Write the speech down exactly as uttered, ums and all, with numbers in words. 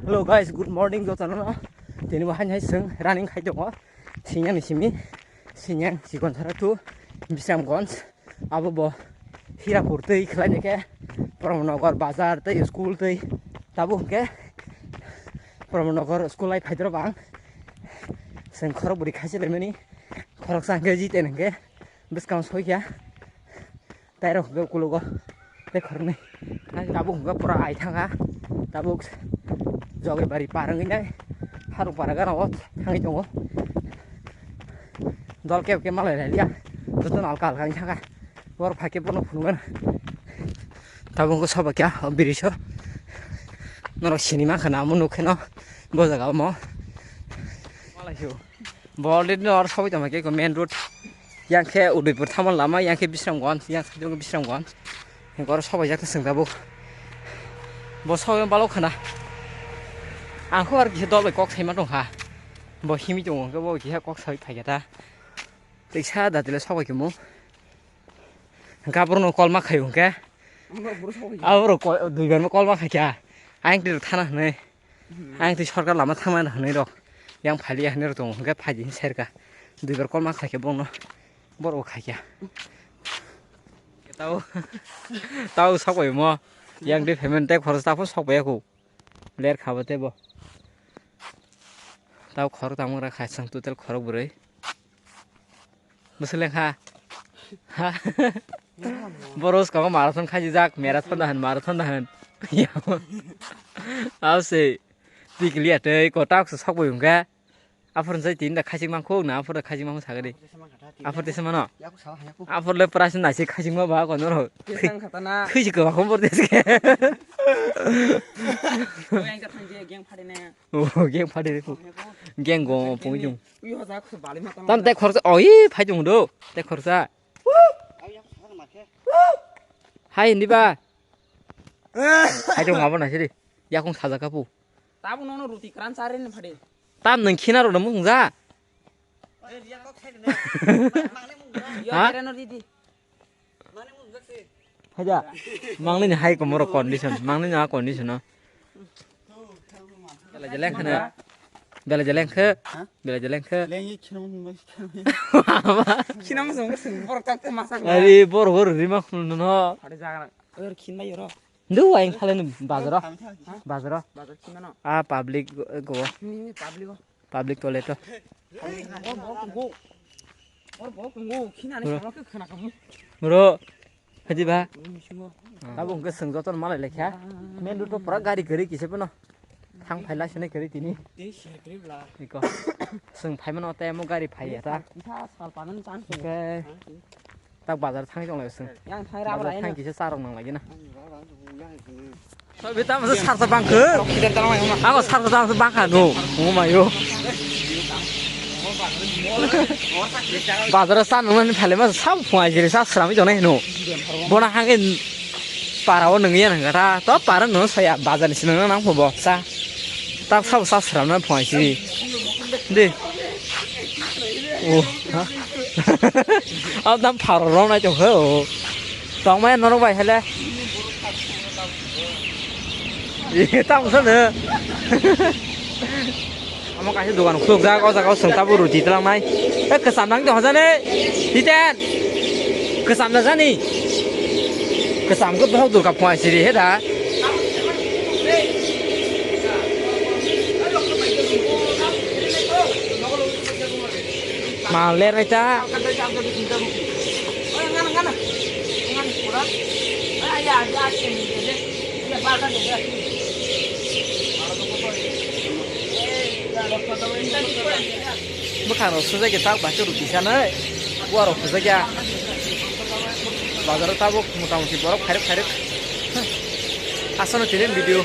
Hello guys, good morning jotono. Tini bo hain hai chwng running khai tongo. Sinyang ni simi, Sinyang Chikon Sara to Bisramganj. Abo bo Hirapur tei khlai khe Pramanagar bazar tei school tei tabuk hwnkhe Pramanagar school lai phaidro bang. Chwng khorok bwrwi khai se laimani khoroksa hwnkhe Jiten hwnkhe bwskang soi kha. Tairok hwnkhe ukologo tei khoroknwi. Tabuk hwnkhe pura ai thangkha. Tabuk Jogibari par wngwi nai. Haruk para gana o thangwi tongo. Dol kebo kebo malai lailiya. Jotono alka alka wngwi thangkha. Borok phaikhe bono phunukgwno. Tabuk hwnkhe soba kya o biriso. Norok sini mankha na omo nukhe no. Bo jaga omo. Malai sio. Bo already no oro sogwi tongma khe main road. Yang khe Udaipur thamani lama, yang khe Bisramganj, yang khe Bisramganj. Hingke oro sobaijak khe chwng tabuk. Bo sogwi balok khna. Ang khe aro kisa dol bai kok saima tongkha. Bo himwi tongo hwnkhe bo kisa kok sawi phaikha ta. Teisa da tile sobai khe mo. Hwnkhe aborokno call ma khaio hwnkhe. Aborok ko-, duibar no call ma khaikha. Ayang twi thana hwnwi. Ayang twi sorkar lama thangna hwnwi rok. Yang phailiya hwnwi rok tongo hwnkhe phaidi hwnwi serka. Duibar call ma khaikha borokno. Borok bo khaikha. Tao, tao sokbai mo. Yang twi payment tei khoroksa tamo sokbai ya kho. Ler kha bo tei bo. Tao khorok tamo ra kha chwng total khorok bwrwi. Bwswk lengkha. Ha? Boro swkango marathon khajijak, marathon da hwn, marathon da hwn. Abo se tikliya tei kwtak se sokbai wngkha. Aphuru jai tin da khachik mangkuk na, aphuru da khachik mangkuk sagadi. Aphuru tesa mano. Aphuru le pura sin naisi khachik ma ba kono ro. Tesa wngkha ta na. Khisi kwbang khum bor deske. Oh, geng phadi re ko. Geng go pung jung. Tam te khorsa, oi, phai jung do. Te khorsa. Hai, hindi ba? Hai jung abo na siri. Yakung saja kapu. Tabuk nono ruti kran sare ni phadi. Tam nang khina ro namu ja. Yo, ha? Kere no didi. Haida, mangni ni hai komoro condition, mangni ni a condition no. Bela jeleng khana, bela jeleng khe, ha? Bela jeleng khe. Leng i khinam sung, khinam sung. Khinam sung, sung, borok tak te masa. Ari, borok hor rima khun no. Ade jaga na. Or khin bai ro. Ndu aing thale ni bazaro. Bazaro. Bazar khin no. A public go, go. Ni, ni public go. Public toilet o. Bro. Bro, haji ba? Abo hwnkhe chwng jotono malai laikha. Main road o pura gari kwrwi kisa phano. Thang phai lai sene kwrwi tini. Iko. Chwng phaimano tei omo gari phaiya ta. Hwnkhe. Tak bazar thangwi tong lai chwng. Yang thang ra bazar bwlai thang no. Kisa charok nang lagi na. Sabi tamo se sarsa bangkhe. Amo sarsa tamo se bangkha no. Mo mayo. Bazar sa nang nani phale ma sa phung ai jere sa srami jone no. Bona hange para o nang ya nang ta. To para no saya bazar ni sinang nang pho bo sa. Tak sabo sa sram na phai si. De. O, ha. Ab dam pharo rom nai tong kho. Tong mai norok bai hele. Ye, tam sa ne. Amo kaisa dogan khuluk jak, o jaga o chwng tabuk ruti twlang nai. E, kwcham nang tong jani. Titen. Kwcham na jani. Kwcham khe bohok durka phai siri he da. Ma ler bai ta. Bwkhang rok sujak khe tak bai khe ruti sanai. Bua rok sujak ya. Bazar o tabuk mota moti borok khairok khairok. Asano tini video.